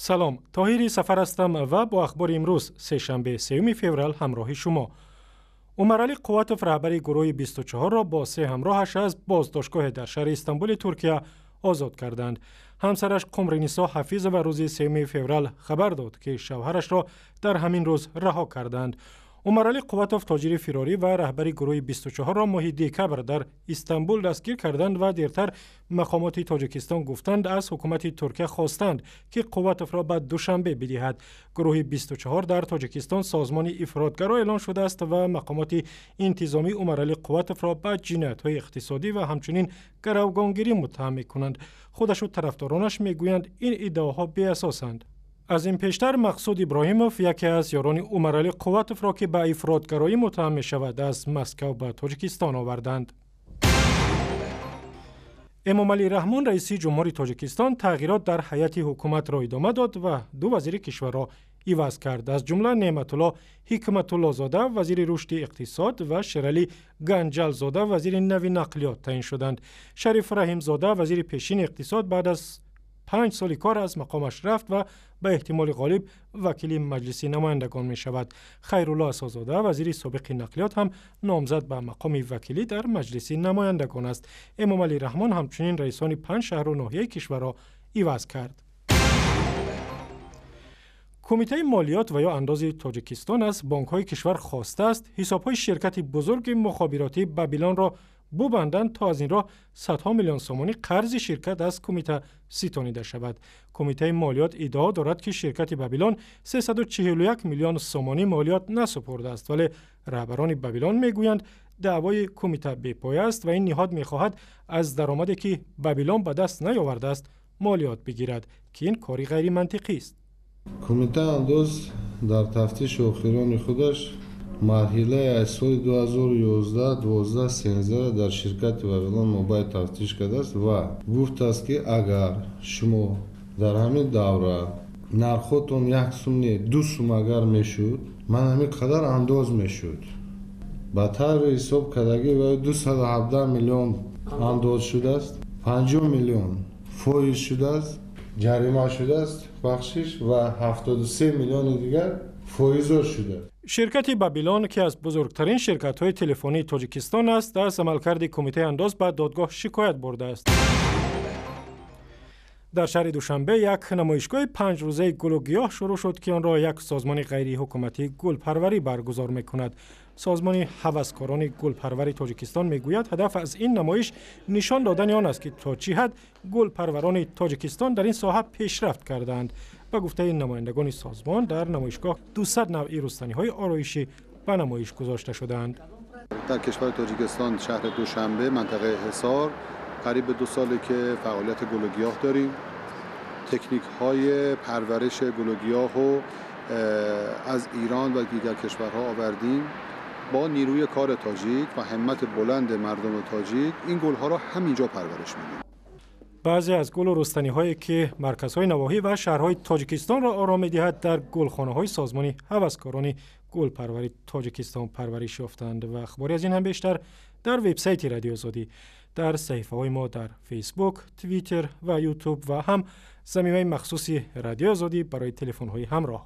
Салом, Тоҳири Сафар ҳастам ва бо ахбори имрӯз, сешанбе, 3 феврал, ҳамроҳи шумо. Умаралӣ Қувватов, раҳбари гурӯҳи 24-ро бо се ҳамроҳаш аз боздоштгоҳе дар шаҳри Истанбули Туркия озод карданд. Ҳамсараш Қумринисо Ҳафизова рӯзи 3 феврал хабар дод, ки шавҳарашро дар ҳамин рӯз раҳо карданд. Умаралӣ Қувватов, тоҷири фирорӣ ва раҳбари гурӯҳи 24-ро моҳи декабр дар Истанбул дастгир карданд ва дертар мақомоти Тоҷикистон гуфтанд, аз ҳукумати Туркия хостанд, ки Қувватовро ба Душанбе бидиҳад. Гурӯҳи 24 дар Тоҷикистон созмони ифротгаро эълон шудааст ва мақомоти интизомӣ Умаралӣ Қувватовро ба ҷиноятҳои иқтисодӣ ва ҳамчунин гаравгонгирӣ муттаҳам мекунанд. Худашу тарафдоронаш мегӯянд, ин иддаоҳо беасосанд. Аз ин пештар Мақсуд Иброҳимов, яке аз ёрони Умаралӣ Қувватовро, ки ба ифротгароӣ муттаҳам мешавад, аз Москав ба Тоҷикистон оварданд. Эмомалӣ Раҳмон, раиси ҷумҳури Тоҷикистон, тағйирот дар ҳайати ҳукуматро идома дод ва ду вазири кишварро иваз кард. Аз ҷумла Неъматулло Ҳикматуллозода вазири рушди иқтисод ва Шералӣ Ганҷалзода вазири нави нақлиёт таъин шуданд. Шариф Раҳимзода, вазири пешини иқтисод, баъд аз 5 соли кор аз мақомаш рафт ва ба эҳтимоли ғолиб вакили Маҷлиси намояндагон мешавад. Хайрулло Асозода, вазири собиқи нақлиёт, ҳам номзад ба мақоми вакилӣ дар Маҷлиси намояндагон аст. Эмомалӣ Раҳмон ҳамчунин раисони 5 шаҳру ноҳияи кишварро иваз кард. Кумитаи молиёт ва ё андози Тоҷикистон аз бонкҳои кишвар хостааст, ҳисобҳои ширкати бузурги мухобиротӣ Бабилонро бубанданд, то аз ин роҳ садҳо миллион сомонӣ қарзи ширкат аз кумита ситонида шавад. Кумитаи молиёт иддао дорад, ки ширкати Бабилон 341 миллион сомонӣ молиёт насупурдааст, вале раҳбарони Бабилон мегӯянд, даъвои кумита бепоя аст ва ин ниҳод мехоҳад аз даромаде, ки Бабилон ба даст наёвардааст, молиёт бигирад, ки ин кори ғайримантиқист. Кумитаи андоз дар тафтиши охирони худаш марҳилаи аз соли 2011, 12, 13 дар ширкати Вавилон Мобайл тафтиш кардааст ва гуфтааст, ки агар шумо дар ҳамин давра нархотон як сум не, 2 сум агар мешуд, ман ҳамин қадар андоз мешуд. Ба таври ҳисоб кардагӣ ва 217 миллион андоз шудааст, 50 миллион фоиз шудааст, ҷарима шудааст, бахшиш, ва 73 миллиони дигар фоизо шудааст. Ширкати Бабилон, ки аз бузургтарин ширкатҳои телефонии Тоҷикистон аст, аз амалкарди кумитаи андоз ба додгоҳ шикоят бурдааст. Дар шаҳри Душанбе як намоишгоҳи 5-рӯзаи гулу гиёҳ шурӯъ шуд, ки онро як созмони ғайриҳукуматии гулпарварӣ баргузор мекунад. Созмони ҳаваскорони гулпарвари Тоҷикистон мегӯяд, ҳадаф аз ин намоиш нишон додани он аст, ки то чӣ ҳад гулпарварони Тоҷикистон дар ин соҳа пешрафт кардаанд. Ба гуфтаи намояндагони созмон, дар намоишгоҳ 200 навъи рустаниҳои ороишӣ ба намоиш гузошта шудаанд. Дар кишвари Тоҷикистон, шаҳри Душанбе, минтақаи Ҳисор, қариб ба 2 соле ки фаъолияти гулу гиёҳ дорем. Техникҳои парвариши гулу гиёҳро аз Эрон ва дигар кишварҳо овардем. Бо нерӯи кори тоҷик ва ҳиммати баланди мардуми тоҷик ин гулҳоро ҳаминҷо парвариш медиҳем. Баъзе аз гулу рустаниҳое, ки марказҳои навоҳӣ ва шаҳрҳои Тоҷикистонро ором медиҳад, дар гулхонаҳои созмони ҳаваскорони гулпарвари Тоҷикистон парвариш ёфтанд. Ва ахбори аз ин ҳам бештар дар вебсайти Радиои Озодӣ, дар саҳифаҳои мо дар Фейсбук, Твиттер ва Ютуб ва ҳам замимаи махсуси Радиои Озодӣ барои телефонҳои ҳамроҳ.